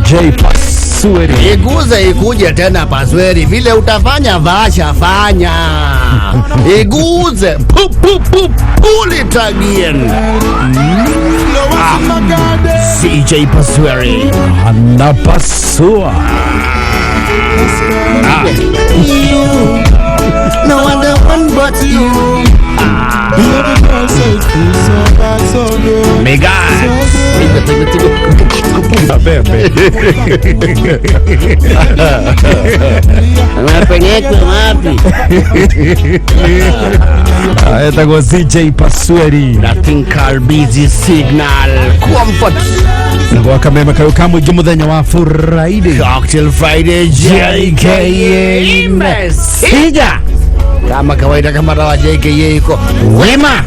CJ Pasweri. Iguze ikuje tena Pasweri, vile utafanya vasha fanya. Iguze pu pu pu pull it again. CJ Pasweri. Anapasua. No other one but you. Mega. Bebe. Unapelekwa wapi? Etagwo CJ Pasweri. Nothing called busy signal. Comfort. Na gwaka mema kayo ka mũingĩ mũthenya wa Friday. Cocktail Friday JKA Messenger. Kama kawaida kama dawa JKA iko wema.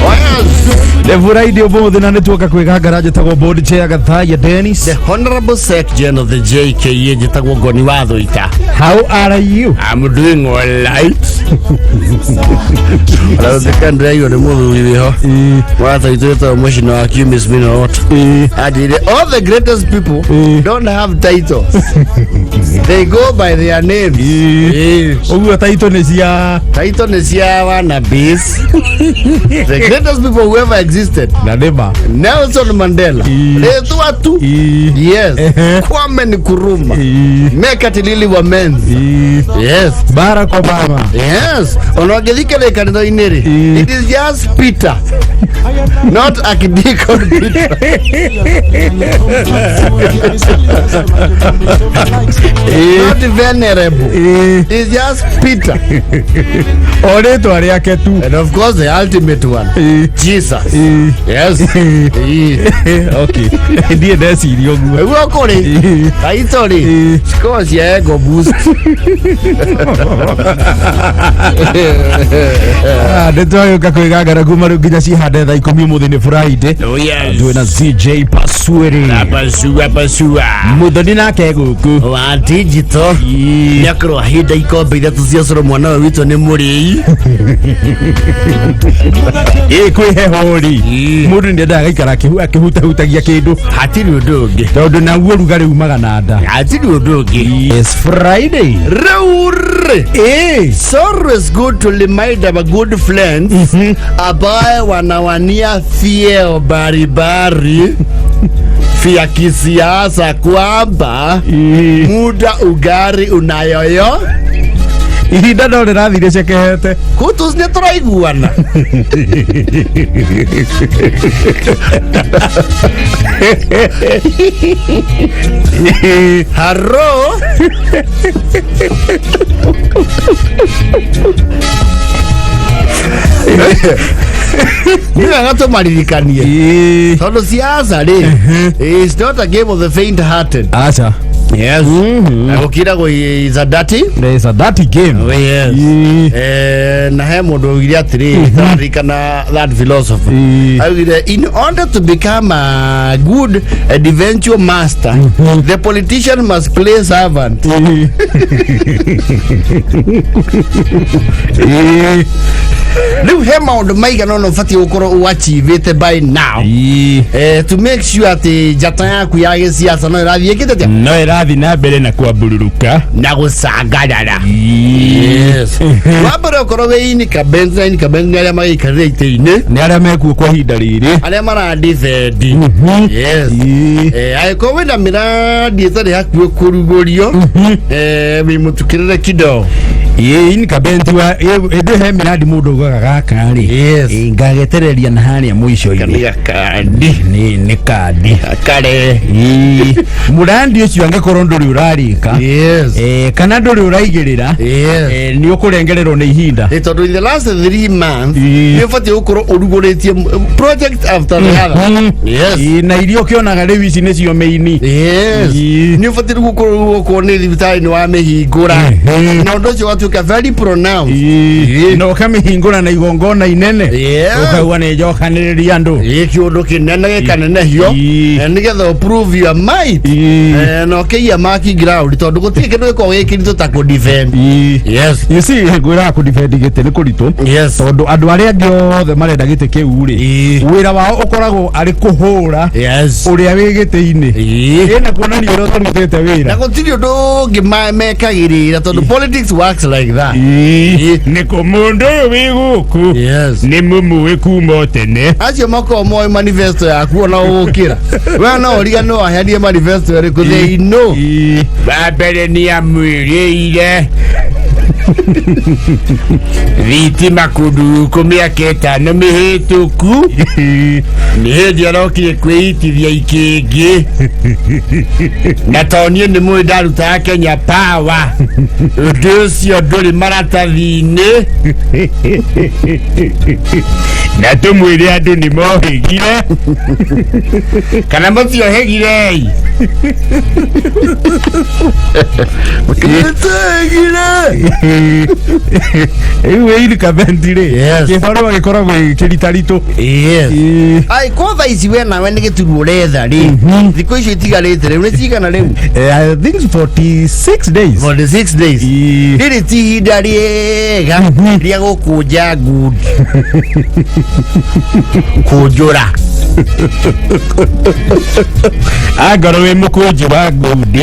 Oh yes. Nĩ Friday ũmũthĩ na nĩtuoka kwĩgangara njĩtagwo board chair Gathaiya Dennis. The Honorable Secretary of the JKA njĩtagwo Ngoni wa Thuita. How are you? I'm doing all right. Arathika ndĩraigua nĩ mũthuri wĩho wathaitĩte mũcino wa Kiumis Minot. Anjĩrire all the greatest people don't have titles. They go by their names. Ũguo taitũ nĩ cia Title nĩ cia wannabes. The greatest people who ever existed. na nĩma. Nelson Mandela. Rĩtwa tu. Yes. Ehe. Kwame Nkrumah. Mekatilili wa Menza. Yes. Barack Obama. Yes. Ona ũngĩthikĩrĩria kanitha-inĩ rĩ, it is just Peter. Not Archdeacon Peter. Not venerable. It's just Peter. O rĩtwa rĩake tu. And of course the ultimate one. Jesus. Yes. Okay. Ndiĩ ndeciria ũguo. Nĩguo kũrĩ taito rĩ cikoragwo cia ego boost. Nĩ twagĩũka kwĩgangara kuma rĩu nginya cihande thaa ikũmi ũmũthĩ nĩ Friday. Oh yes. Twĩna CJ Pasweri. Pasua pasua. Mũthoni nake gũkũ. Wa digital. Nĩakorwo ahinda ikombe ithatũ cia cũrũ mwana ũyũ witũ nĩ mũrĩi. Ĩ kwĩ heho rĩ mũndũ nĩ endaga gaikara akĩhutahutagia kĩndũ Hatirĩ ũndũ ũngĩ. tondũ naguo rugarĩ umaga na nda. Hatirĩ ũndũ ũngĩ. It's Friday. Rĩu rĩ Ĩ It's always good to remind our good friends ambaye wanawania vyeo mbalimbali vya kisiasa kwamba muda ugari unayoyo ihinda no rĩrathire cekehete. kutus nĩ tũraiguana. Haro nĩ wega tũmaririkanie Ĩ tondũ siasa rĩ is not a game of the faint hearted. Aca. Yes. Na gũkiragwo is a dirty. It's a dirty game. Oh, yes. Ĩ. Na he mũndũ augire atĩrĩrĩ tũraririkana that philosopher Ĩ. augire in order to become a good and eventual master, the politician must play servant. Ĩ. Ĩ. Rĩu he maũndũ maigana ũna ũbatiĩ gũkorwo ũachivĩte by now. Ĩ. To make sure atĩ njata yaku ya gĩsiasa no ĩrathiĩ ĩkĩte atĩa No ĩrathiĩ na mbere na kwambũrũrũka. Na gũcangarara. Yes. Wa mbere ũkorwo wĩ incumbent, na incumbent nĩ arĩa magĩikarĩra itĩ-inĩ Nĩ arĩa mekuo kwa ihinda rĩrĩ. Arĩa maradifendi. Yes. Ĩ. Angĩkorwo wĩna mĩradi ĩtarĩ hakuhĩ kũrugũrio, wĩ mũtukĩrĩre kidogo. Ĩ incumbent wa ĩndĩ he mĩradi mũndũ augaga gaka rĩ. Yes. Ĩ, ngagetereria na harĩa mũico-inĩ. Nĩ gakandi. Nĩ kandi. Kare. Ĩ, mũrandi ũcio angĩkorwo ndũrĩ ũrarĩka Yes. kana ndũrĩ ũraigĩrĩra Yes. nĩ ũkũrengererwo nĩ ihinda. Tondũ in the last 3 months Ĩ. nĩ ũbatiĩ gũkorwo ũrugũrĩtie project after the other. Yes. Ĩ, na iria ũkĩonaga rĩu ici nĩcio mĩini. Yes. Ĩ. Nĩ ũbatiĩ rĩu gũkorwo gũkorwo nĩ thibitarĩ nĩ wamĩhingũra Mhm. na ũndũ ũcio watuĩka very pronounced. Ĩ, na ũkamĩhingũra na Igongona inene. Ũkaigua nĩ njokanĩrĩria andũ. Ĩ, kĩũndũ kĩnene gĩkanenehio. Nĩgetha prove your might. Na ũkĩiya maki ground, tondũ gũtirĩ kĩndũ gĩkoragwo gĩ kĩritũ ta kũ defend. Yes. You see, ngwĩraga kũ defend gĩtĩ nĩ kũritũ, tondũ andũ arĩa angĩ othe marenda gĩtĩ kĩu rĩ, wĩra wao ũkoragwo arĩ kũhũra ũrĩa wĩ gĩtĩ-inĩ, ĩna kuonania ũrĩa ũtarutĩte Na wĩra. Gũtirĩ ũndũ ũngĩ mekagĩrĩra, tondũ politics works like that. Nĩ kũ mũndũ ũyũ wĩ gũkũ nĩ mũmũĩ kuma o tene. Acio makoragwo moĩ manifesto yaku ona ũgũkĩra we no ũriganĩrwo waheanire manifesto ĩrĩkũ, they know. Wa mbere nĩ amwĩrĩire thitima kũndũ gũkũ mĩaka 5 mĩhĩtũku, nĩ hĩndĩ arokire kwĩitithia ikĩngĩ, na to niĩ nĩ mũĩ ndarutaga Kenya Power, ũndũ ũcio ndũrĩ maratathi-inĩ. Na tũmwĩre andũ nĩ mohĩgire. Kana mũtiohĩgirei? Nĩtũhĩgire. Rĩu wĩ incumbent rĩ, kĩbarũa gĩkoragwo kĩritaritũ. Ai, ko thaa ici we nawe nĩ gĩturwa ũretha rĩ, thikũ icio itigarĩte rĩu nĩ cigana rĩu? I think 46 days. 46 days. Rĩrĩ ti ihinda rĩega rĩa gũkũnja ngundi, kũnjũra. Angorwo wĩ mũkũnji wa ngundi,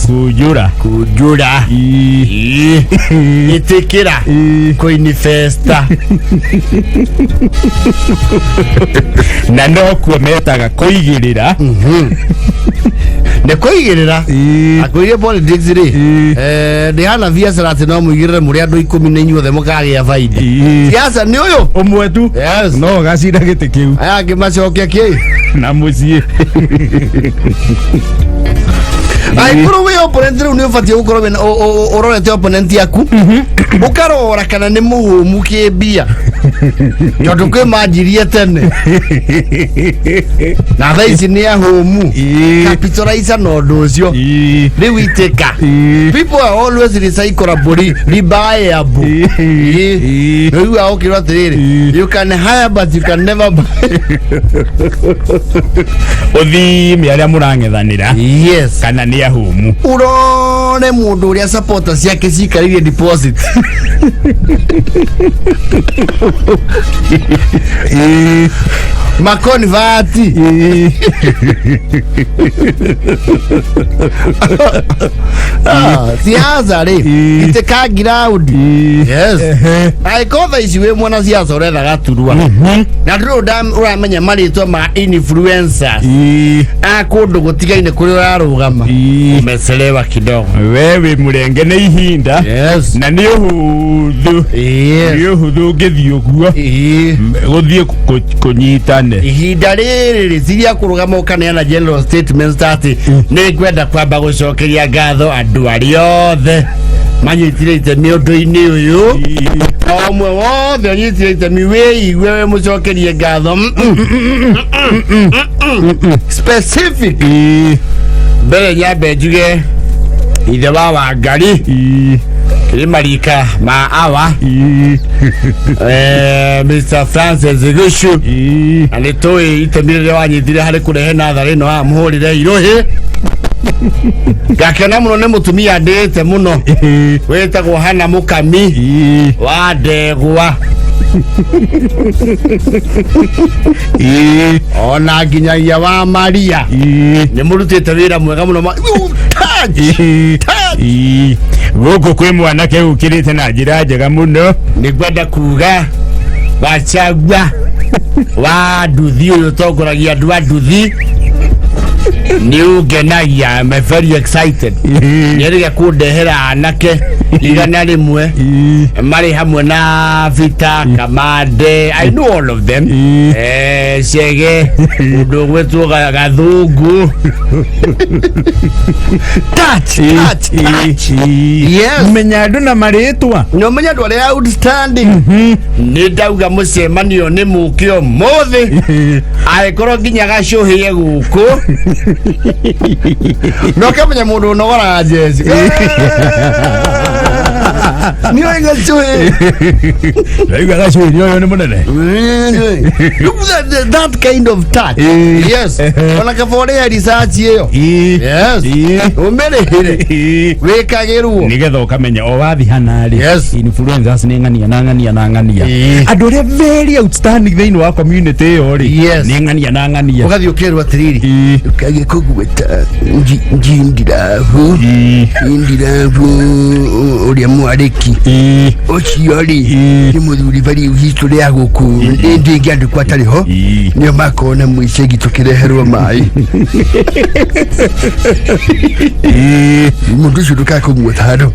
kũnjũra. Kũnjũra. Ĩtĩkĩra kũinifesta. Na nokuo metaga kũigĩrĩra. Nĩ kũigĩrĩra. Akwĩrie politics rĩ, ndĩhana biacara atĩ no mũigĩrĩre mũrĩ andũ 10 na inyuothe mũkagĩa baida. Siasa nĩ ũyũ ũmwe tu no ũgacinda gĩtĩ kĩu. Aya angĩ macoke kĩ? Na mũciĩ. Angĩkorwo wĩ opponent rĩu, nĩ ũbatiĩ gũkorwo wĩna ũrorete opponent yaku, ũkarora kana nĩ mũhũmu kĩmbia, tondũ kwĩ manjirie tene na thaa ici nĩ ahũmu. Capitalize na ũndũ ũcio. Rĩu itĩka. People are always recyclable, rebuyable. Rĩu ũkĩrwo atĩrĩrĩ, you can hire but you can never buy. Ũthime arĩa mũrang'ethanĩra kana nĩ ahũmu. Urore mũndũ ũrĩa supporter ciake cikarĩire deposit. Makonvati. Siasa rĩ, itĩka ground. Yes. Angĩkorwo thaa ici wĩ mwana siasa ũretha gaturwa na ndũrĩ ũramenya marĩtwa ma influencers a kũndũ gũtigaine kũrĩa ũrarũgama, umechelewa kidogo. We wĩ mũrenge nĩ ihinda. Na nĩ ũhũthũ, nĩ ũhũthũ ũngĩthiĩ ũguo gũthiĩ kũnyitane. Ihinda rĩrĩ rĩ ti rĩa kũrũgama ũkaneana general statements ta atĩ nĩ ngwenda kwamba gũcokeria ngatho andũ arĩa othe manyitire itemi ũndũ-inĩ ũyũ, o ũmwe wothe ũnyitire itemi wĩigue wĩ mũcokerie ngatho. Specific. Mbere nyambe njuge ithe wa Wangari kĩrĩ marika ma awa, Mr Francis Gushu, na nĩ tũĩ itemi rĩrĩa wanyitire harĩ kũrehe natharĩ ĩno amũhũrĩre irũhĩ. Ngakena mũno nĩ mũtumia ndĩĩte mũno wĩtagwo Hana Mũkami wa Ndegwa, ona nginyagia wa Maria nĩ mũrutĩte wĩra mwega mũno. Touch, touch. Gũkũ kwĩ mwanake ũkĩrĩte na njĩra njega mũno. Nĩ ngwenda kuga Wachagua wa nduthi ũyũ ũtongoragia andũ a nduthi nĩ ũngenagia. I'm very excited. Nĩ kũndehera anake 100 marĩ hamwe na Vita Kamande. I know all of them. Chege, mũndũ ũgwĩtwo Gathungu. Touch, touch, touch. Yes. Menya andũ na marĩtwa. Nĩ ũmenya andũ arĩa outstanding. Nĩ ndauga mũcemanio nĩ mũke ũmũthĩ, angĩkorwo nginya gacũhĩe gũkũ na ũkamenya mũndũ ũnogoraga jeci. Nĩ oĩ gacuĩ. Ndaigua gacuĩ nĩ ũyũ nĩ mũnene. Look that kind of touch. Yes. Ona kaba ũrĩhe research ĩyo. Yes. Ũmĩrĩhĩre. Wĩkagĩrwo. Nigetha ũkamenya o wathi hana rĩ, influencers nĩ ng'ania na ng'ania na ng'ania, andũ arĩa very outstanding thĩinĩ wa community ĩyo rĩ, nĩ ng'ania na ng'ania. Ũgathiĩ ũkerwo atĩrĩrĩ, ũkage kũgweta njindirabu indirabu ũrĩa mwarĩki ũcio rĩ, nĩ mũthuri bari history ya gũkũ ndĩngĩandĩkwo atarĩ ho. Nĩo makona mũicegi tũkĩreherwo maĩ. Mũndũ ũcio ndũkakũgweta handũ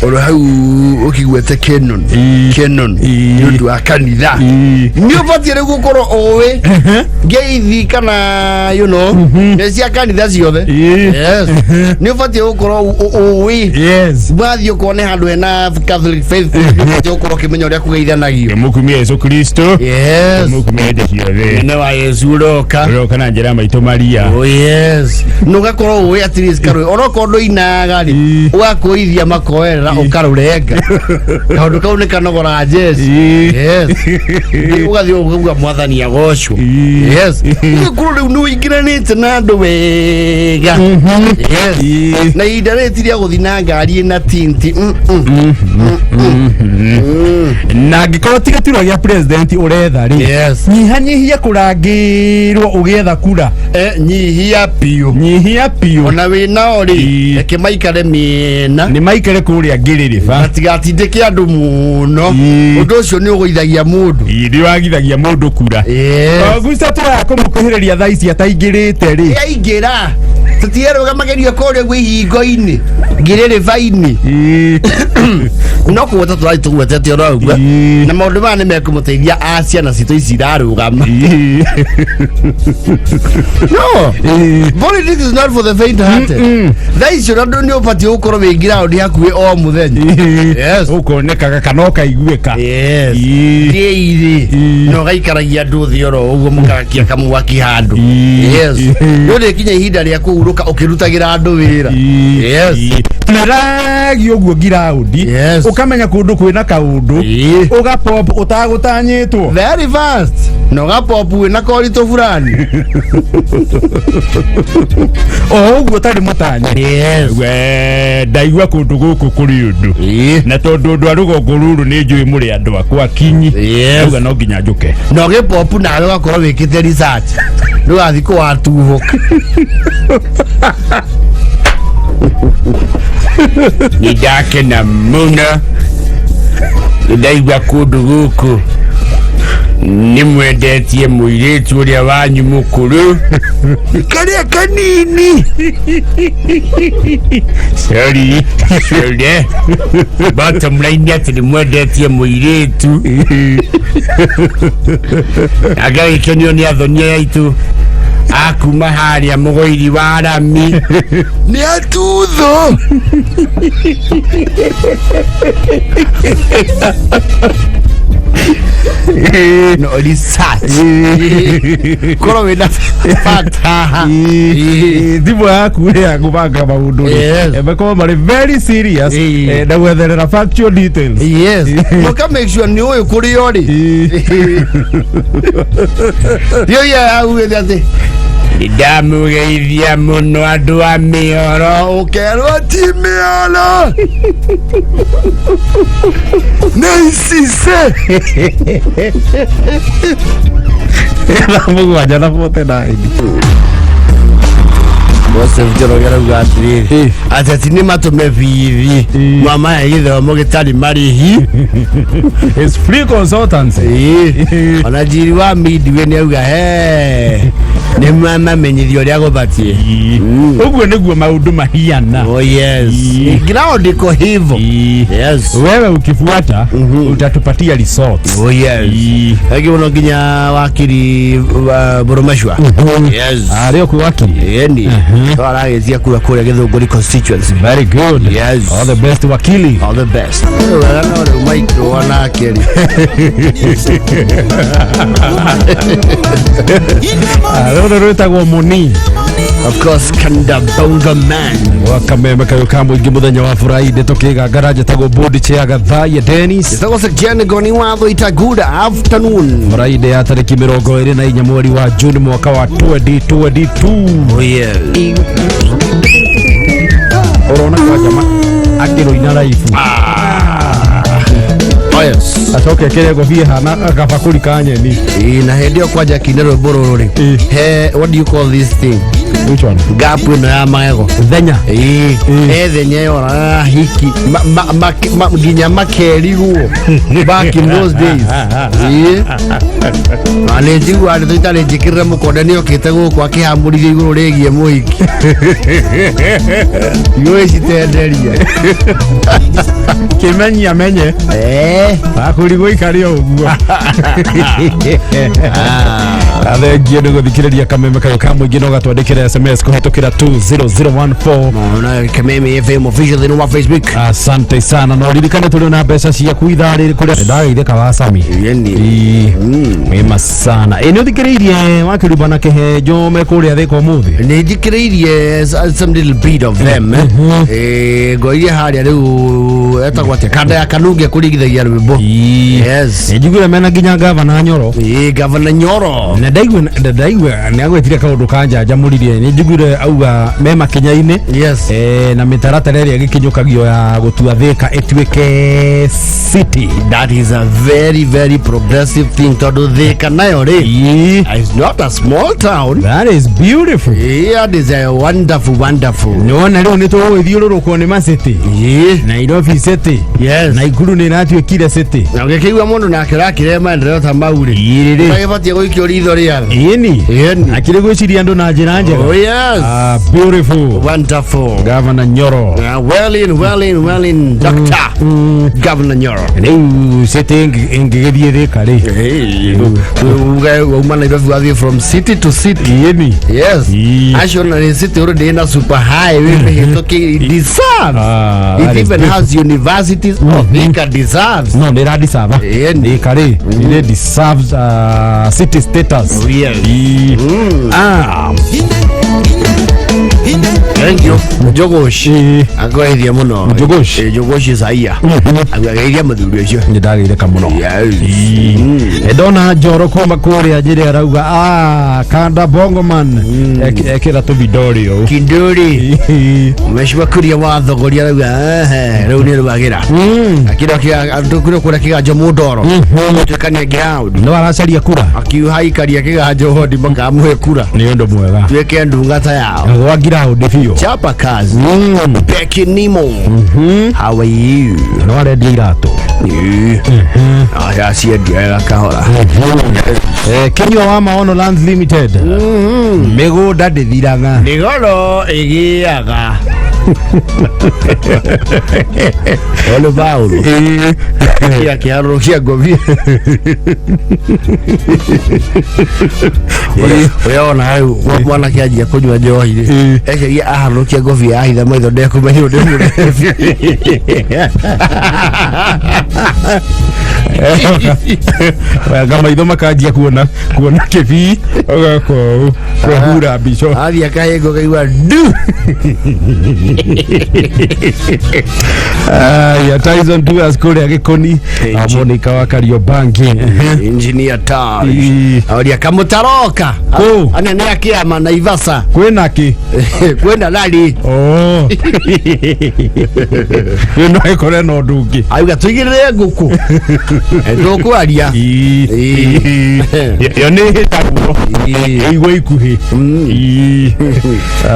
oro hau ũkĩgwete Kenon. Kenon nĩ ũndũ wa kanitha. Nĩ ũbatiĩ rĩu gũkorwo ũĩ ngeithi kana nĩ cia kanitha ciothe. Yes, nĩ ũbatiĩ gũkorwo ũĩ. Wathiĩ ũkone handũ hena Catholic faith, nĩ ũbatiĩ gũkorwo ũkĩmenya ũrĩa kũgeithanagio. Mũkumia Yesu Kristo. Mũkumia hĩndĩ ciothe. Nene wa Yesu ũroka. Ũroka na njĩra ya maitũ Maria. Oh yes, na ũgakorwo ũĩ at least karũĩ onokorwo ndũinaga rĩ, ũgakũithia makoerera ũkarũrenga kaũndũ kau nĩ kanogoraga Jesu. Yes, ũgathiĩ ũkauga mwathani agocwo. Yes, ũgakorwo rĩu nĩ ũingĩranĩte na andũ wega. Yes, na ihinda rĩrĩ ti rĩa gũthiĩ na ngari ĩna tinti. Na angĩkorwo ti gĩturwa gĩa president ũretha rĩ, nyihanyihia kũrangĩrwo ũgĩetha kura. Nyihia biũ. Nyihia biũ. Ona wĩ nao rĩ, reke maikare mĩena. Nĩ maikare kũrĩa ngĩrĩrĩba. Matigatindĩke andũ mũno. Ũndũ ũcio nĩ ũgũithagia mũndũ. Nĩ wagithagia mũndũ kura. Augusta tũraya kũmũkuhĩrĩria thaa ici ataingĩrĩte rĩ. Aingĩra tũtierũgamagerio kũrĩa ũguo ihingo-inĩ ngĩrĩrĩba-inĩ, no kũgweta tũrathiĩ tũgwetete oro ũguo. Na maũndũ maya nĩ mekũmũteithia a ciana citũ ici irarũgama. No politics is not for the faint hearted. Thaa icio na ndũ nĩ ũbatiĩ gũkorwo wĩ ground hakuhĩ o mũthenya. Yes. Ũkonekaga kana ũkaiguĩka. Yes. Daily. Na ũgaikaragia andũ thĩ oro ũguo mũkagakia kamwaki handũ. Yes, nĩ ũrĩkinya ihinda rĩa kũhurũka ũkĩrutagĩra andũ wĩra. Yes. Tunaragio ũguo ngiraũndi. Ũkamenya kũndũ kwĩna kaũndũ, ũgapop ũtagũtanyĩtwo. Very fast na ũgapop wĩna koritũ fulani. O ũguo ũtarĩ mũtanye. We ndaigua kũndũ gũkũ kũrĩ ũndũ, na tondũ ũndũ a rũgongo rũrũ nĩ njũĩ mũrĩ andũ akwa kinyi. Ndauga no nginya njũke. Na ũgĩpop nawe ũgakorwo wĩkĩte research ndũgathiĩ kũwatuhũka. Nĩ ndakena mũno, nĩ ndaigua kũndũ gũkũ nĩ mwendetie mũirĩtu ũrĩa wanyu mũkũrũ. Karĩa kanini. Sorry, sorry, bottom line atĩ nĩ mwendetie mũirĩtu agagĩkenio nĩ athonia aitũ akuma harĩa mũgũiri wa rami. Nĩ atutho. No research korwo wĩna fact haha. Thimũ yaku rĩ ya gũbanga maũndũ rĩ, makorwo marĩ very serious, na gwetherera factual details. Yes, ũka make sure nĩ ũĩ kũrĩa ũrĩ. Yo ya augĩte atĩ Ndamũgeithia mũno andũ a mĩoro. Ũkerwo ti mĩoro, nĩ icice. 7:49. Joseph Njoroge arauga atĩrĩrĩ, ateti nĩ matũme bithi mama ya gĩthomo gĩtarĩ marĩhi. It's free consultancy. Ona njiri wa midway nĩ auga he nĩ mamamenyithio ũrĩa gũbatiĩ. Ũguo nĩguo maũndũ mahiana. Oh yes, ground iko hivyo. Yes. Wewe ukifuata utatupatia results. Oh yes. Angĩ mũno nginya wakiri Boromashwa. Yes. Arĩ okuo wakiri. Yeni aragĩtia kura kũrĩa Gĩthũngũri constituency. Very good. Yes. All the best, wakili. All the best. Wega no rĩu maikũ onake rĩ. Rũrũ rwĩtagwo Muni. Of course, Kanda Bongo Man. Wakameme kayo ka mũingĩ mũthenya wa Friday tũkĩgangara njĩtagwo Bodi Chair Gathaiya Dennis. Ĩtagwo Sekjani Goni Watho ita good afternoon. Friday ya tarĩki 24 mweri wa Juni mwaka wa 2022. Oh yes. Ũrona kwanja akĩrũina raibu. Oh yes. Acoke ekĩre ngobia ĩhana gabakũri ka nyeni. Ĩ, na hĩndĩ ĩyo kwanja akĩina rwĩmbo rũrũ rĩ. Ĩ. He, what do you call this thing? Which one? Gap ĩno ya magego. Thenya. Ĩ, he thenya ĩyo hiki nginya makerigwo back in those days. Ĩ. Na nĩ njiguaga ndeto itarĩ njĩkĩrĩre mũkonde nĩ okĩte gũkũ akĩhamũrithia igũrũ rĩgiĩ mũhiki. Iũĩ citenderia. Kĩmenyi amenye. Akũrigwo ikare o ũguo. Athengie nĩ gũthikĩrĩria kameme kayo ka mũingĩ no gatwandĩkĩre SMS kũhetũkĩra 20014. Na Kameme FM official thĩinĩ wa Facebook. Asante sana na ũririkane tũrĩ na mbeca ciaku ithaa rĩrĩ kũrĩa ndagĩire kawacami. Yeni. Ĩĩ, wĩma sana. Ĩ nĩ ũthikĩrĩirie wakĩrumba na kĩhenjo me kũrĩa Thĩka ũmũthĩ? Nĩ njikĩrĩirie some little bit of them. Eh, ngoirie harĩa rĩu etagwo atĩa kanda ya Kanunge kũringithagia rwĩmbo. Ĩĩ. Yes. Nĩ njiguire mena nginya gavana Nyoro. Ĩĩ, Gavana Nyoro. Na ndaigua nĩ agwetire kaũndũ ka njanjamũririe nĩ njiguire auga me makinya-inĩ. Yes. Na mĩtaratara ĩrĩa ĩgĩkinyũkagio ya gũtua Thĩka ĩtuĩke city. That is a very very progressive thing tondũ Thĩka nayo rĩ Ĩĩ. is not a small town. That is beautiful. Yeah, it is a wonderful wonderful. Nĩwona rĩu nĩ tũgũgĩthiũrũrũkwo nĩ macity. Ĩĩ. Nairobi city. Yes. Naikuru nĩ ĩratuĩkire city. Na ũgĩkĩigua mũndũ nake ũrakĩrehe maendeleo ta mau rĩ. Ĩĩ rĩ. Ũtagĩbatiĩ gũikio ritho rĩa thĩ. Ĩni. Ĩni. Akĩrĩ gwĩciria andũ na njĩra njega. Oh yes. Ah, beautiful. Wonderful. Governor Nyoro. Well in, well in, well in, Doctor Governor Nyoro. Rĩu city ĩngĩgĩthiĩ Thĩka rĩ. Hey, uge wauma Nairobi wathiĩ from city to city. Ĩni. Yes. Ii. Acio na nĩ city already ina super highway mĩhĩtũkĩ it deserves. Ah, It that is even has universities. Oh, Thika deserves. No, nĩ ĩradisava. Ĩni. Thĩka rĩ, it deserves city status. Oh, yes. Ii. Ah, Thank you. Njogoshi. Ĩĩ. Akwĩrĩria mũno. Njogoshi. Ĩ, Njogoshi Isaia. Agĩria mũthuri ũcio. Nĩ ndagĩire kamũno. Yes. Ĩĩ. Ndona Njoro kuma kũrĩa njĩra arauga ah, Kanda Bongo Man ekĩra tũvidori ũũ. Kinduri. Ĩĩ. Mheshimiwa Kuria wa Thogoria arauga ehe rĩu nĩ rwagĩra. Akĩra andũ kũrĩa kũrĩa kĩganjo mũndoro. Gũtuĩkania ground. No aracaria kura. Akiuhaikaria kĩganjo hodi makamũhe kura. Nĩ ũndũ mwega. Tuĩke ndungata yao. Gwa ground biũ. Chapa kazi. Becky Nimo. How are you? No arendia iratũ. Aya ciendia wega kahora. Kinyua wa Maono Lands Limited. Mĩgũnda ndĩthiraga. Nĩ goro ĩgĩaga. Ole Paulo. Kĩa kĩharũrũ kĩa ngobia. Ũrĩa wona rĩu mwanake anjia kũnyua njohi rĩ. Ekeria aharũrũkia ngobia ahitha maitho ndekũmenya ũndũ mũrebi. Wega maitho makanjia kuona kĩbii ũgeka ũũ kwehura mbico. Athiĩ akahĩngwo kaigua ndu. Aya, Tyson Duas kũrĩa Gĩkũni, Monica wa Kariobangi. Engineer Taj. Ĩĩ. Auria kamũtaroka. Kũ? Anene a kĩama Naivasha. Kwĩna kĩ? Kwĩna rally. Oh. Ĩyo no ĩkore na ũndũ ũngĩ. Auga tũigĩrĩre ngũkũ. Tũkwaria. Ĩĩ. Ĩyo nĩ ĩhĩtagwo. Ĩigua ikuhĩ. Ĩĩ.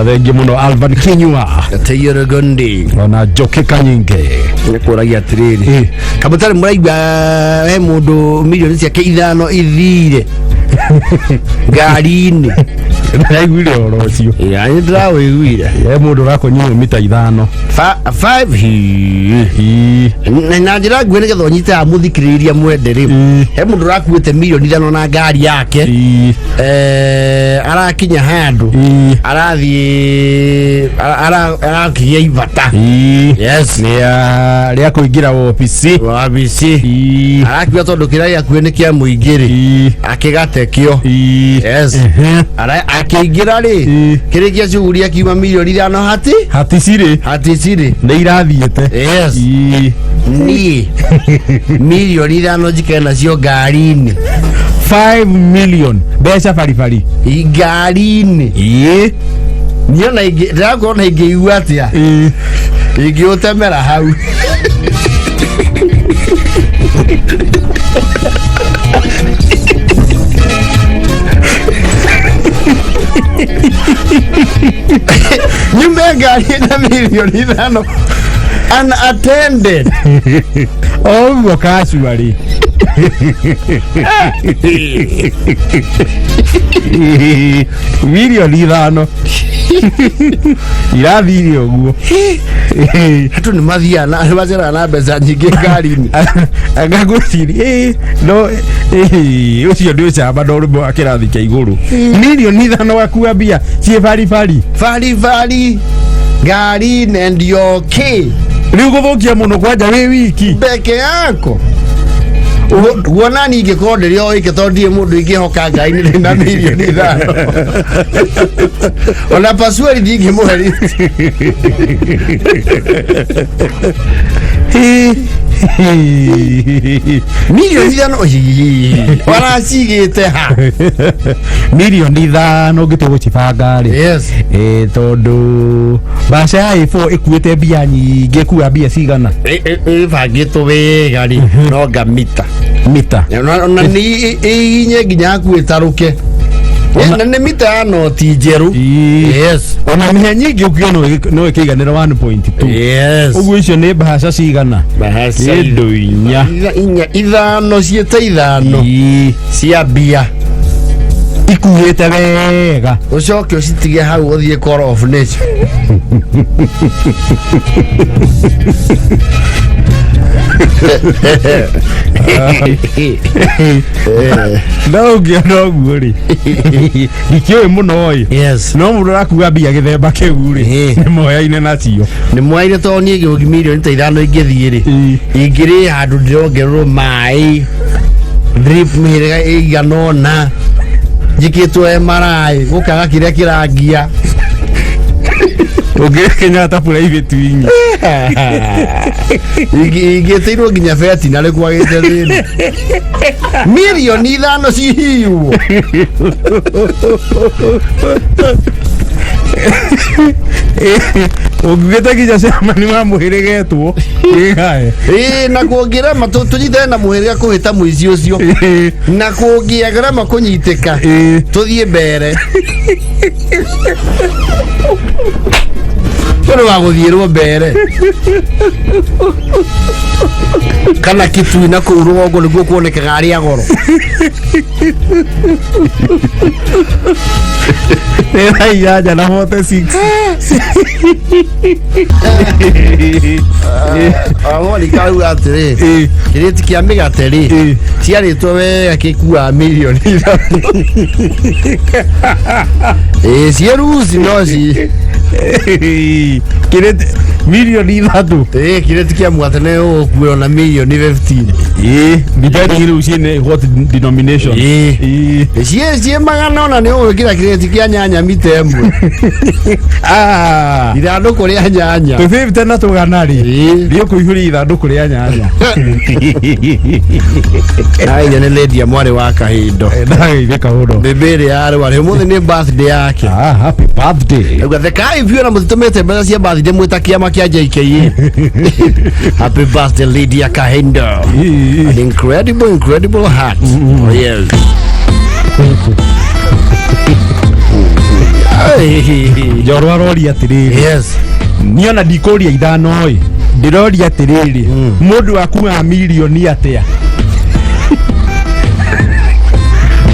Thengiũ mũno Alvan Kinyua. Taylor Gondi. Ona Njoki Kanyinge. Nĩ kũragia atĩrĩrĩ. Ĩĩ. Kamũtarĩ mũraigua he mũndũ milioni ciake 5 ithire ngari-inĩ. Ndaiguire ũhoro ũcio. Ya nĩ ndĩrawĩiguire. He mũndũ ũrakonyirwo mita 5. Five Ĩĩ. Na njĩra nguhĩ nĩgetha ũnyite haha mũthikĩrĩria mwende rĩ. He mũndũ ũrakuĩte milioni 5 na ngari yake. Ĩĩ. Arakinya handũ. Ĩĩ. Arathiĩ arakinya ibata. Ĩĩ. Yes. Rĩa kũingĩra wabici. Wabici. Ĩĩ. Arakiuga tondũ kĩrĩa gĩakuĩ nĩ kĩa mũingĩ rĩ. Ĩĩ. Akĩgatekio. Ĩĩ. Yes. Akĩingĩra rĩ, kĩrĩkia shughuli akiuma mirioni 5 hati haticirĩ. Haticirĩ. Nĩ irathiĩte. Yes. Niĩ mirioni 5 njikare nacio ngari-inĩ? 5 million mbeca baribari. Ngari-inĩ. Niĩ ona ndĩrakorwo na ingĩigua atĩa ingĩũtemera hau. Nyume ngari na mirioni 5 unattended. O ũguo casually 5 mirioni irathire ũguo. Andũ nĩ mathiaga na nĩ maceraga na mbeca nyingĩ ngari-inĩ. Ngagwĩciria no ũcio nĩ ũcamba no rũmwe wa kĩrathi kĩa igũrũ, 5 mirioni gakua mbia ciĩ baribari. Baribari ngari-inĩ and you're okay. Rĩu gũthũkia mũno kwanja wĩ wiki. Peke yako guona ni ingĩkorwo ndĩrĩ o ĩke tondũ ndirĩ mũndũ ingĩhoka ngai nĩ ndĩ na 5 mirioni ona pasuari ndingĩmũhe. 5 mirioni waracigĩte ha? 5 mirioni ũngĩtua gũcibanga rĩ, tondũ mbaca ya A4 ĩkuĩte mbia nyingĩ, ĩkuaga mbia cigana? Ĩbangĩtwo wega rĩ, no ngamita. Mita. Ona nĩ ĩinye nginya hakuhĩ tarũke. Na nĩ mita ya noti njerũ. Yes. Ona mĩhe nyingĩ ũkiuga no ĩkĩiganĩra 1.2. Ũguo icio nĩ mbahaca cigana? Mbahaca kĩndũ inya. Inya, ithano, ciĩte ithano cia mbia. Ikuĩte wega. Ũcoke ũcitige hau ũthiĩ Call of Nature. No ũngĩona ũguo rĩ, ndikĩũĩ mũno ĩ. No mũndũ arakua mbia gĩthemba kĩu rĩ, nĩ moyaine nacio. Nĩ mwaire tondũ niĩ gĩũgi 5 mirioni ingĩthiĩ rĩ, ingĩrĩ handũ ndĩrongererwo maĩ drip mĩhĩrĩga ĩigana ũna, njĩkĩtwo MRI gũkaga kĩrĩa kĩrangia. Ũngĩrĩ Kenyatta private wing. Ingĩtĩirwo nginya vetinarĩ kwagĩte thĩna 5 mirioni cihiywo. Ũngĩgĩte nginya cemani wa mũhĩrĩgetwo ĩgae. Ĩĩ, na kũngĩrema tũnyitane na mũhĩrĩga kũhĩta mũici ũcio, na kũngĩagrema kũnyitĩka, tũthiĩ mbere ũndũ wa gũthiĩrwo mbere kana Kitui na kũu rũgongo nĩguo kuonekaga arĩa goro. Nĩ thaa 8:46. Awoni kauga atĩrĩ, kĩrĩti kĩa mĩgate rĩ, ciarĩtwo wega gĩkuaga 3 mirioni. Ĩĩ, ciĩ ruci no ci Kĩrĩti 3 mirioni. Ĩĩ, kĩrĩti kĩa mũgate nĩ ũgũkuĩrwo na 15 mirioni. Ĩĩ, depending rĩu ciĩne what denomination. Ciĩ 400 nĩ ũgwĩkĩra kĩrĩti kĩa nyanya mita 1. Ah. Ithandũkũ rĩa nyanya. Tũ 50 na tũgana rĩ, rĩũkũihũria ithandũkũ rĩa nyanya. Nainya nĩ Lydia mwarĩ wa Kahindo. Ndageithĩka mũno. Bĩbĩ ĩrĩa yarwara ũmũthĩ nĩ birthday yake. Ah, happy birthday. Auga thekai biũ na mũtitũmĩte mbeca cia birthday mwĩta kĩama kĩa JKA. Happy birthday, Lydia Kahindo. An incredible, incredible heart. Oh, yes. Njorwa aroria atĩrĩrĩ, niĩ ona ndikũria ithano ĩ, ndĩroria atĩrĩrĩ, mũndũ akuaga mirioni atĩa?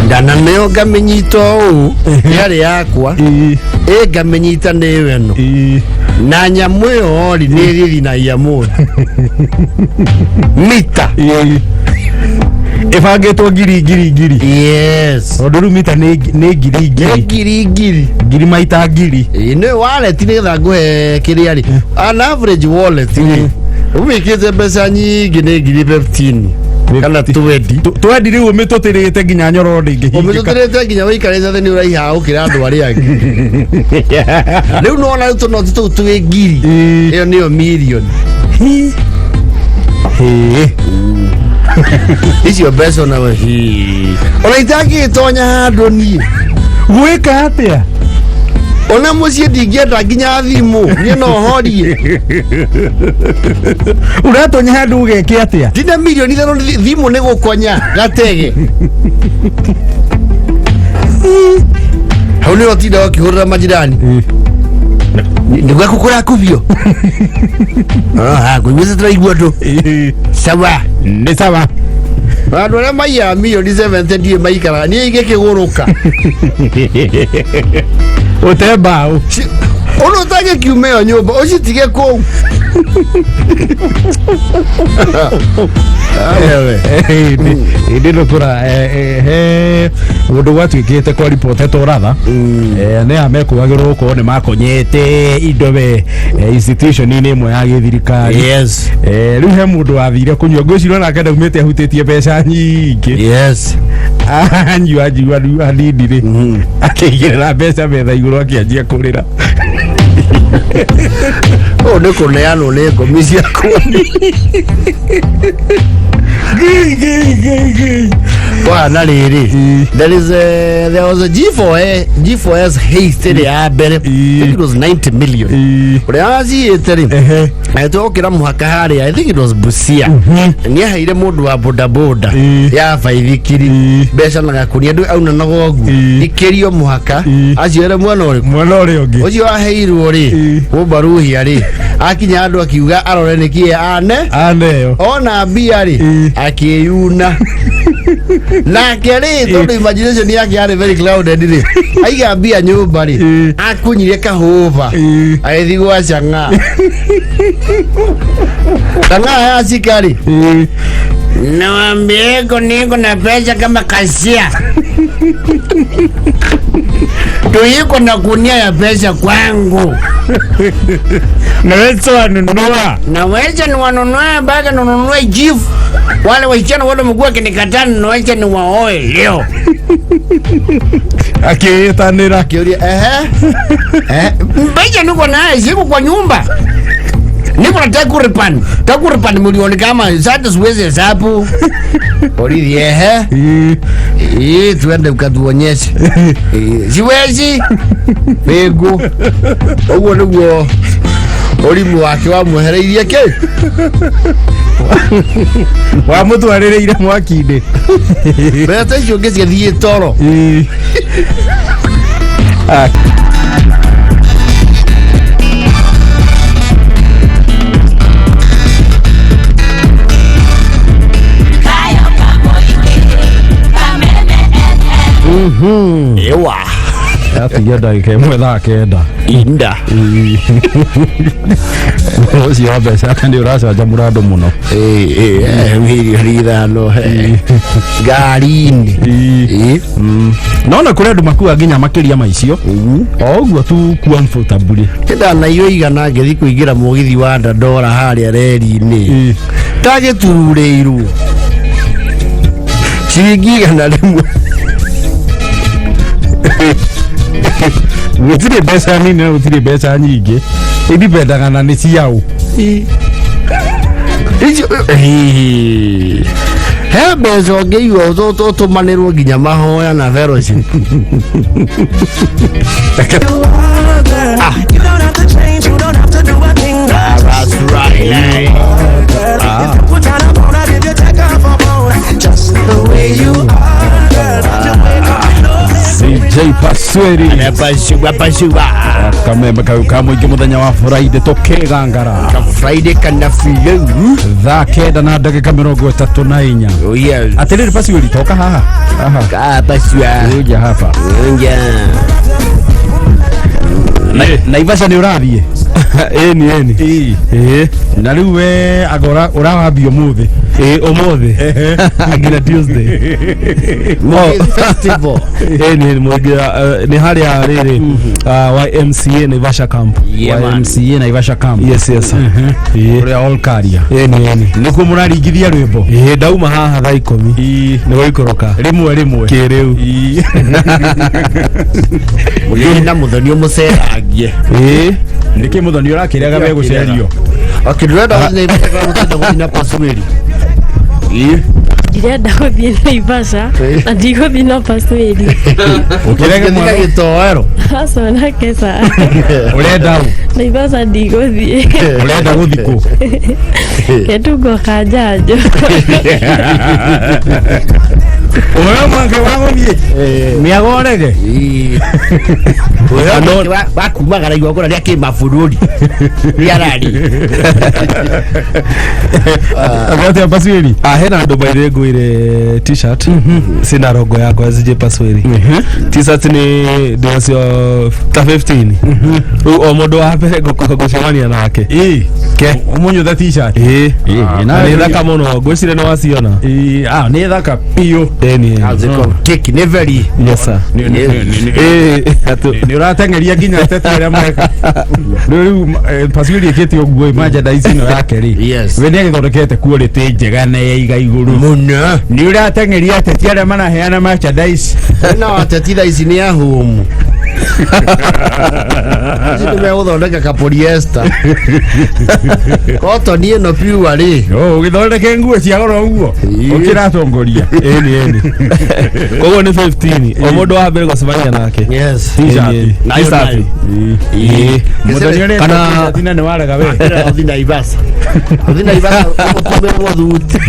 Ndananeo ngamĩnyita ũũ yarĩ yakwa, ĩ ngamĩnyita nĩyo ĩno, na nyamũ ĩyo rĩ nĩ ĩthithinagia mũndũ mita. Ĩbangĩtwo ngiri ngiri ngiri. Tondũ rĩu mita nĩ ngiri nĩ ngiri. Ngiri ngiri. Ngiri maita ngiri. Ĩ, nĩ wallet nĩgetha ngũhe kĩrĩa rĩ, an average wallet rĩ, ũmĩkĩte mbeca nyingĩ nĩ 15,000. Kana twendi. Twendi rĩu ũmĩtũtĩrĩte nginya nyororo ndĩngĩhingĩka. Ũmĩtũtĩrĩte nginya wĩikarĩte thĩ nĩ ũraiha gũkĩra andũ arĩa angĩ. Rĩu nĩwona rĩu tũnoti tũu twĩ ngiri. Ĩyo nĩyo mirioni. Hĩ. Icio mbeca ona we. Ona itangĩgĩtonya handũ niĩ. Gwĩka atĩa? Ona mũciĩ ndingĩenda nginya thimũ. Niĩ no horie. Ũratonya handũ ũgeke atĩa? Ndina mirioni ithano thimũ nĩ gũkonya gatege. Hau nĩho ũtindaga ũkĩhũrĩra majirani. Nĩ gwaku kũrakubio. Kũnyuĩte tũraigua andũ. Sawa. Nĩ sawa. Andũ arĩa maiyaga mirioni 70 ndiũĩ maikaraga niĩ ingĩkĩgũrũka. Ũte mbaũ. Ũndũ ũtangĩkiuma ĩyo nyũmba ũcitige kũu. Ewe. Hĩndĩ ĩno kũra he mũndũ gwatuĩkĩte kwa ripotetwo ratha nĩ a mekũgagĩrwo gũkorwo nĩ makonyete indo we institution-inĩ ĩmwe ya gĩthirikari. Yes. Rĩu he mũndũ wathire kũnyua ngwĩciria onake ndaumĩte ahutĩtie mbeca nyingĩ. Yes. Anyua anyua hanini rĩ akĩigĩrĩra mbeca metha igũrũ akĩanjia kũrĩra. Ũũ nĩ kũneanwo nĩ ngomi ciakwa. Gĩi, gĩi, gĩi, gĩi. Bwana rĩrĩ there is a, there was a G4A, G4S heist ĩrĩa ya mbere. I think it was 90 million. Ũrĩa waciĩte rĩ Ehe. agĩtwokĩra mũhaka harĩa I think it was Busia nĩ aheire mũndũ wa bodaboda ya baithikiri mbeca na gakunia ndũ auna na gogu ikĩrio mũhaka acioere mwena ũrĩkũ Mwena ũrĩa ũngĩ. Ũcio aheirwo rĩ mũmbaruhia rĩ akinya andũ akiuga arore nĩkĩĩ ane Aneo. Ona mbia rĩ akĩyuna nake rĩ tondũ imagination yake yarĩ very clouded rĩ aiga mbia nyũmba rĩ akunyire kahũba agĩthiĩ gwa cang'a cang'a ya cikari. Nawambieko niko na pesa kama kasia. Tuiko na kunia ya pesa kwangu. Naweza wanunua. Naweza niwanunue mpaka ninunue jifu. Wale wasichana wote mkuu akinikataa naweza niwaoe leo. Akĩĩtanĩra. Akĩũria ehe eh. Pesa niko naye siko kwa nyumba. Niko na takriban takriban milioni kama sasa siwezi hesabu. Borithi ehe. Ii, tuende ukatuonyeshe. Ii, siwezi mbĩngũ ũguo nĩguo ũrimũ wake wamwehereirie kĩ Wamũtwarĩrĩire mwaki-inĩ. Mbeca icio ũngĩciathiĩ toro. Ah. Ewa. Atigia ndagĩka ĩmwe thaa kenda. Inda. Ũcio wa mbeca nĩ ũracanjamũra andũ mũno. Milioni ithano ngari-inĩ. No na kũrĩ andũ makua nginya makĩria ma icio o ũguo tu comfortably. Ndanaiywo igana ngĩthiĩ kũingĩra mũgithi wa Dandora harĩa reri-inĩ ndagĩtururĩirwo ciringi 100. Gũtirĩ mbeca nini na gũtirĩ mbeca nyingĩ indipendaga na nĩ ciaũ. Icio he mbeca ũngĩigua ũtũmanĩrwo nginya mahoya na fellowship. You don't have to change, you don't have to do a thing. That's right. Girl, if you put on a bone, I give you take off a bone. Just the way you are, girl. You wake up, you know CJ Pasweri. Pasua pasua. Kameme kau ka mũingĩ mũthenya wa Friday tũkĩgangara. Friday kana filu. Thaa kenda na ndagĩka 34. Oh yes. Atĩrĩrĩ Pasweri toka haha haha. Ah, pasua. Kuja hapa. Nja. Naivasha nĩ ũrathiĩ? Ĩni ĩni. Ĩĩ na rĩu we anga ũrawambia ũmũthĩ. Ĩ ũmũthĩ nginya Tuesday. Mũgĩ festival. Ĩ nĩ mũingĩ nĩ harĩa rĩrĩ YMCA Naivasha camp. Yeah, man. YMCA Naivasha camp. Yes. Ĩ. Ũrĩa all career. Ĩ nĩ ĩ. Nĩkuo mũraringithia rwĩmbo. Ĩ ndauma haha thaa 10 nĩ gũikũrũka Rĩmwe rĩmwe. kĩrĩu. Mũgĩ na mũthoni ũmũcerangie. Ĩ. Nĩkĩ mũthoni ũrakĩrega megũcerio? Okay, ndĩrenda gũthiĩ Naivasha kana mũtenda gũthiĩ na Pasueli? Ndirenda gũthiĩ Naivasha na ndigũthiĩ na Pasueli. Ũkĩrege Mũtingĩthiĩ na mwana gĩtoero. Aca nake ca. ũrenda ũ? Naivasha ndigũthiĩ. Ũrenda gũthiĩ kũ? Ketungo ka njanjo. Ũheo mweke wa gũthiĩ mĩago ũrege. Wakumagara igongona rĩa kĩmabũrũri rĩarari. Atia Pasueli. Ah, hena andũ baithe ngũire t-shirt cina rogo yakwa CJ Pasweri. T-shirt nĩ ndĩnacio ta 15 rĩu o mũndũ wa mbere ngũcemania nake. Ĩ. Ke. Ũmũnyũthe t-shirt. Ĩ. Ĩ, Na nĩ thaka mũno ngwĩciria nĩ waciona. Ĩ, ah, nĩ thaka biũ. Ĩ nĩ. Keki nĩ very. Yes sir. Ĩ atũ. Nĩ ũrateng'eria nginya ateti arĩa mareka. Rĩu Pasueli ĩkĩte ũguo merchandise ĩno yake rĩ. Yes. We nĩ agĩthondekete quality njega na ya iga igũrũ. Mũno. Nĩ ũrateng'eria ateti arĩa maraheana merchandise. Na ateti thaa ici nĩ ahũmu. Ici nĩ megũthondeka ka polyester. Cotton ĩno pure rĩ. Oh, ũgĩthondeke nguo cia goro ũguo. Ĩ. Ũkĩratongoria. Ĩ nĩ ĩ nĩ. Koguo nĩ 15 o mũndũ wa mbere gũcemania nake. Yes. T-shirt. Ĩ, nĩ. Nayo, T-shirt. nayo. Ĩ. Mũthoni ũrĩa Kana- t-shirt na nĩ warega we. Ũthiĩ Naivasha. Ũthiĩ Naivasha ũtũmĩrwo thuti.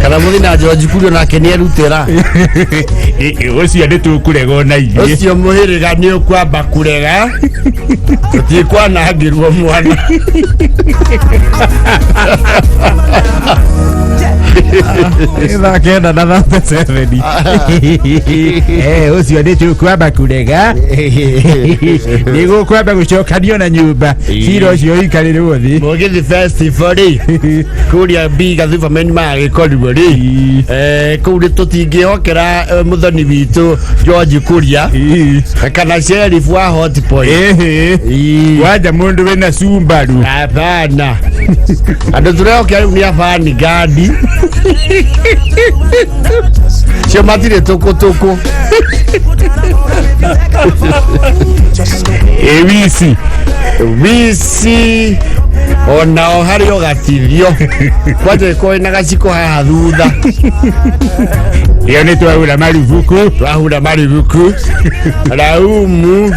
Kana mũthiĩ na George Kurio nake nĩ erutĩra. Ũcio nĩ tũkũregwo na ithuĩ. Ũcio mũhĩrĩga nĩ ũkwamba kũrega. Tũtikwanangĩrwo mwana. Thaa 9 na 37. Ũcio nĩ tũkwamba kũrega. Nĩ gũkwamba gũcokanio na nyũmba. Cira ũcio ũikarĩrwo thĩ. Mũgithi festival rĩ kũrĩa Mbiga Superman magagĩkorirwo rĩ kũu nĩ tũtingĩhokera mũthoni witũ George Kuria kana sheriff wa Hot Point. Ĩhĩ. Wanja mũndũ wĩna cumbaru. Hapana. Andũ tũrehokera rĩu nĩ abani gadi cio matirĩ tũkũtũkũ. Ĩ wici. Wici onao harĩ o gatithio kwanja ĩkorwo ĩna gaciko haha thutha. Ĩyo nĩ twahura marubuku. Twahura marubuku. Raumu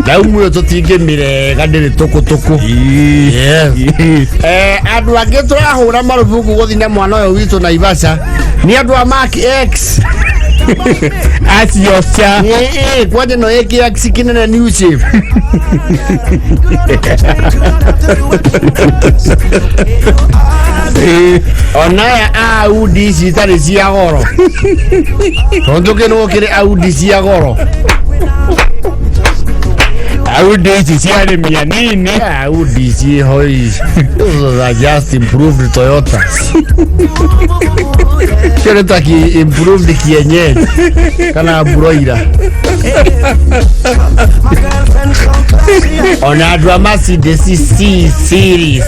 raumu ĩyo tũtingĩmĩrega ndĩrĩ tũkũtũkũ. Yes. Andũ angĩ tũrahũra marubuku gũthiĩ na mwana ũyũ witũ Naivasha nĩ andũ a Mark X. Acio ca. Kwanja no ĩkĩ X kĩnene new shape. Onaya Audi ici itarĩ cia goro tondũ kĩnũ kĩrĩ Audi cia goro. Audi ici cia arĩmi anini. Audi ciĩho ici. Those are just improved Toyotas. Kĩo nĩ ta ki improved kienyeji kana broiler. Ona andũ a Mercedes C series.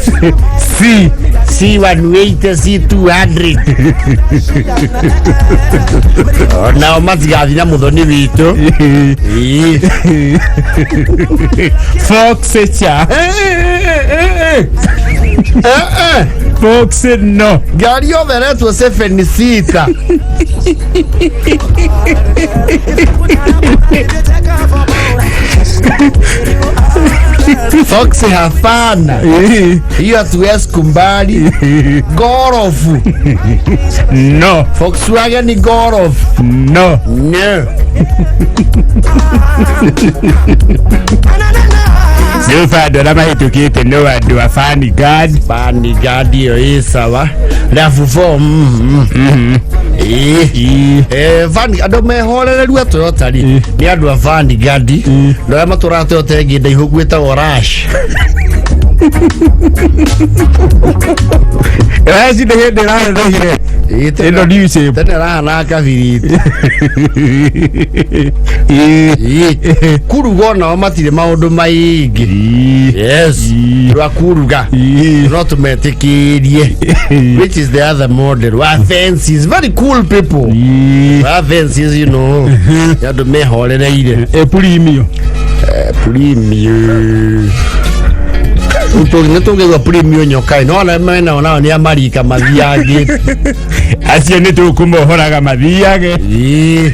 C. C180 C200. Nao matigathiĩ na mũthoni witũ. Ĩĩ. Fox cha. Fox no. Ngari yothe ĩretwo 7 seater. Fox hapana. Hiyo hatuwezi kumbali. Gorofu. No. Volkswagen ni gorofu. No. No. Rĩu bado arĩa mahĩtũkĩte no andũ a Vanguard. Vanguard ĩyo ĩ sawa. RAV4 andũ mehorereru a Toyota rĩ nĩ andũ a Vanguard. Andũ arĩa matũraga Toyota ĩngĩ ndaihu gwĩtagwo Rush. Ĩraci nĩ hĩndĩ ĩranenehire. Ĩĩ, tene- Ĩno new shape. Tene rahana kabiriti. Ĩĩ. Ĩĩ. Kuruga onao matirĩ maũndũ maingĩ. Ĩĩ. Yes. Ĩĩ. Rwa kuruga. Ĩĩ. No tũmetĩkĩrie. Which is the other model. Wa fences. Very cool people. Ĩĩ. Wa fences, you know. Nĩ andũ mehorereire. Ĩ premium. Premium. Nĩ tũngĩgua premium nyokai. No ona mena nao nĩ amarika mathiangĩte. Acio nĩ tũkũmohoraga mathiage. Ĩĩ.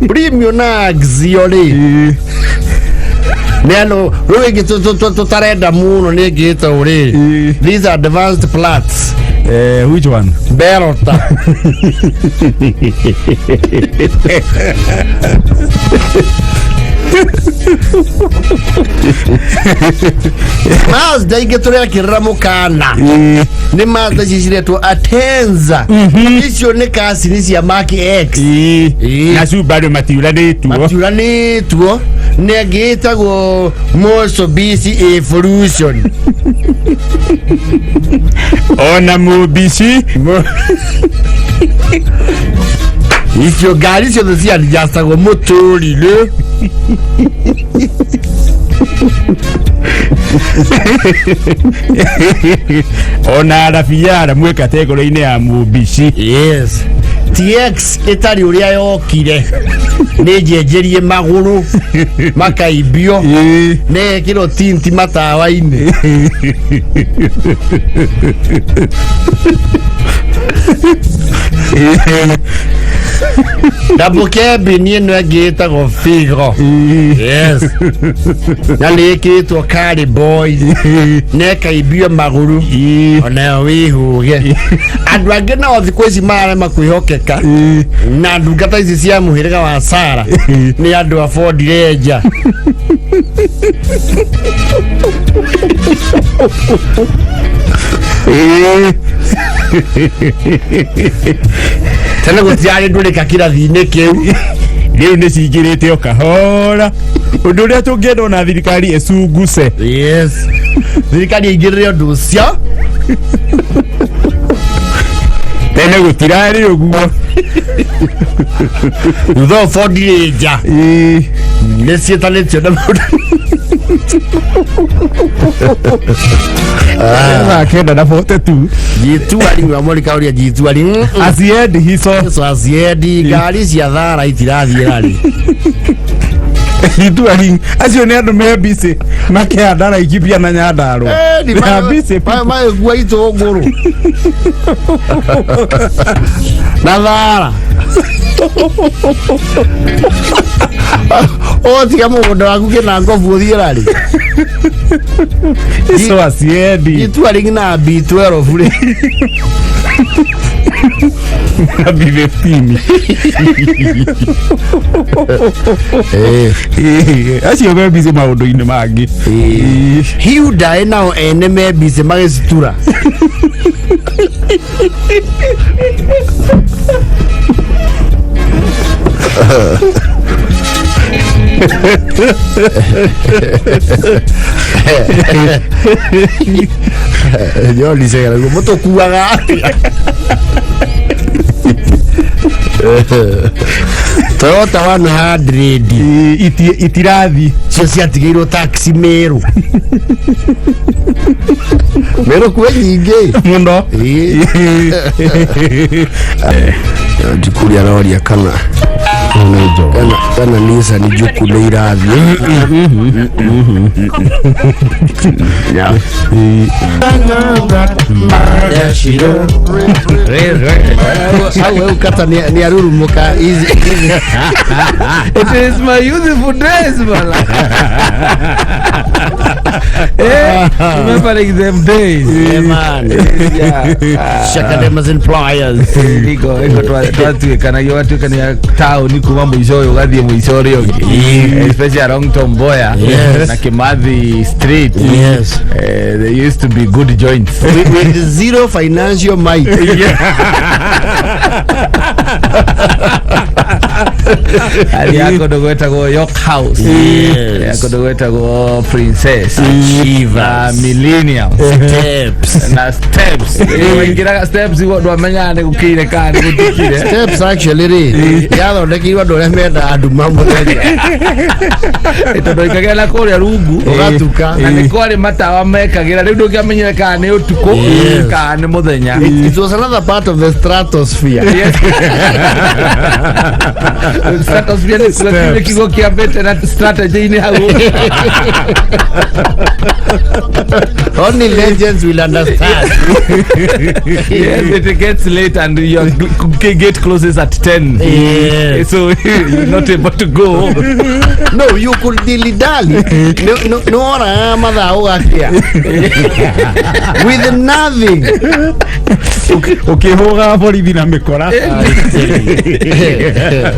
Premium na Axio rĩ. Ĩĩ. Nĩ andũ rĩu ĩngĩ tũtarenda mũno nĩ ĩngĩ ĩtagwo rĩ. Ĩĩ. These are advanced plats. Which one? Berota. Mazda ingĩ tũrekĩrĩra mũkana Ĩĩ. nĩ Mazda ici ciretwo Atenza icio nĩ kacini cia Mark X. Ĩĩ. Ĩĩ. Na Subaru matiuranĩtuo. Matiuranĩtuo nĩ ĩngĩ ĩtagwo Mitsubishi Evolution. Ona mũmbici. Icio ngari ciothe cianjacagwo mũtũrire. Ona arabiara mwĩ kategori-inĩ ya mũmbici. Yes. TX ĩtarĩ ũrĩa yokire nĩ njenjerie magũrũ makaimbio Ĩĩ. nĩ ĩkĩrwo tinti matawa-inĩ. Double cabin ĩno ĩngĩ ĩtagwo Figo. Yes. Na nĩ ĩkĩrĩtwo Curry Boys na ĩkaimbio magũrũ onayo wĩhũge. Andũ angĩ nao thikũ ici mararema kwĩhokeka na ndungata ici cia mũhĩrĩga wa Sara nĩ andũ a Ford Ranger. Tene gũtirarĩ ndũrĩka kĩrathi-inĩ kĩu. Rĩu nĩ cingĩrĩte o kahora. Ũndũ ũrĩa tũngĩenda ona thirikari ĩcunguse. Yes. Thirikari ĩingĩrĩre ũndũ ũcio. Tene gũtirarĩ ũguo. Thutha wa Ford Ranger Ĩĩ. nĩ ciĩtanĩtio na maũndũ. Thaa 9 na 42. Jituari wa Morika ũrĩa Jituari. Aciendi hico. So aciendi ngari cia thara itirathiĩ rari. Ituari acio nĩ andũ me busy makĩhanda Laikipia na Nyandarua. They are busy people. Magĩkua itũngũrũ na thara. Ũtiga mũgũnda waku kĩna ngobu ũthiĩ rari. Ico aciendi. Jituari na B12 rĩ. Na B15. Acio me busy maũndũ-inĩ mangĩ. Hyundai nao ene me busy magĩcitura. Joni cegera guo mũtũkuaga atĩa? Toyota 100 Itirathi. Cio ciatigĩirwo taxi Meru. Meru kwĩ nyingĩ. Mũno. Njukuri aroria kana kana Nissan Juku nĩ irathiĩ. Yeah. Hau hau kata nĩ arurumũka easy. It is my youthful days, man. Remembering them days. Yeah, man. Yeah. Shaka them as in pliers. Iko twatuĩkanagia watuĩkania taũni kuma mũico ũyũ ũgathiĩ mũico ũrĩa ũngĩ, especially along Tom Mboya Yes. na Kimathi Street. Yes. There used to be good joints. With zero financial might. Athiaga kũndũ gwĩtagwo York House. Yes. Kũndũ gwĩtagwo Princess na Achievers. Millennium Steps. Na Steps. Waingĩraga Steps ndwamenyaga nĩ gũkĩire kana nĩ gũtukire. Steps actually rĩ yathondekeirwo andũ arĩa mendaga nduma mũthenya. Tondũ waikagĩra na kũrĩa rungu Ũgatuka. Na nĩ kwarĩ matawa mekagĩra, rĩu ndũngĩamenyire kana nĩ ũtukũ Yes. kana nĩ mũthenya. It was another part of the stratosphere. Yes. Stratosphere nĩ kuga kĩu nĩ kiugo kĩambĩte na strategy-inĩ hau. Only legends will understand. Yes, it gets late and your gate closes at 10. Yes. So you're not able to go home. No, you could dilly dally. No, no, mathaa ũgakia with nothing. Ũkĩhũga borithi na mĩkora.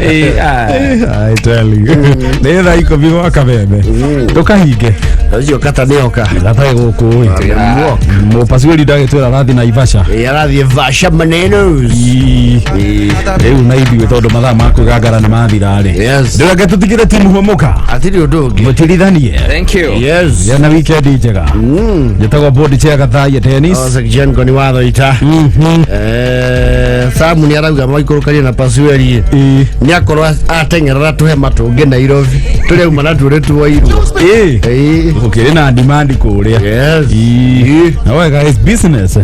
Eh, ah. I tell you, nĩ thaa 10 gwa kameme tũkahinge. Ũcio kata nĩoka. Gatarĩ gũkũ ĩ mũpasuĩri ndagĩtwĩra arathiĩ Naivasha. Arathiĩ Vasha manenos. Rĩu na ithuĩ tondũ mathaa ma kwĩgangara nĩ mathira rĩ, Yes. ndĩreke tũtigĩre timu hũmũka. Hatirĩ ũndũ ũngĩ. Mũtirithanie. Thank you. Yes. Gĩa na wikendi njega. Njĩtagwo board chair Gathaia Tennis. Osek Jengo ni watho ita. Samu nĩ arauga maikũrũkanie na Pasueri nĩ akorwo ateng'erera tũhema tũngĩ Nairobi tũrĩa auma natuo nĩ tuoirwo. Gũkĩrĩ na demand kũrĩa. Yes. Na wega is business.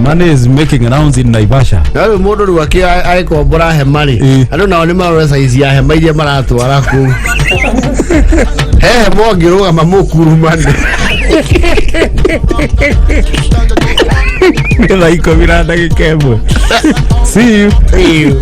Money is making rounds in Naivasha. Na rĩu mũndũ rĩu agĩkombora hema rĩ, andũ nao nĩ marore saizi ya hema iria maratwara kũu. He hema ũngĩrũgama mũkurumane. Nĩ thaa 10 na ndagĩka 1. See you. See you.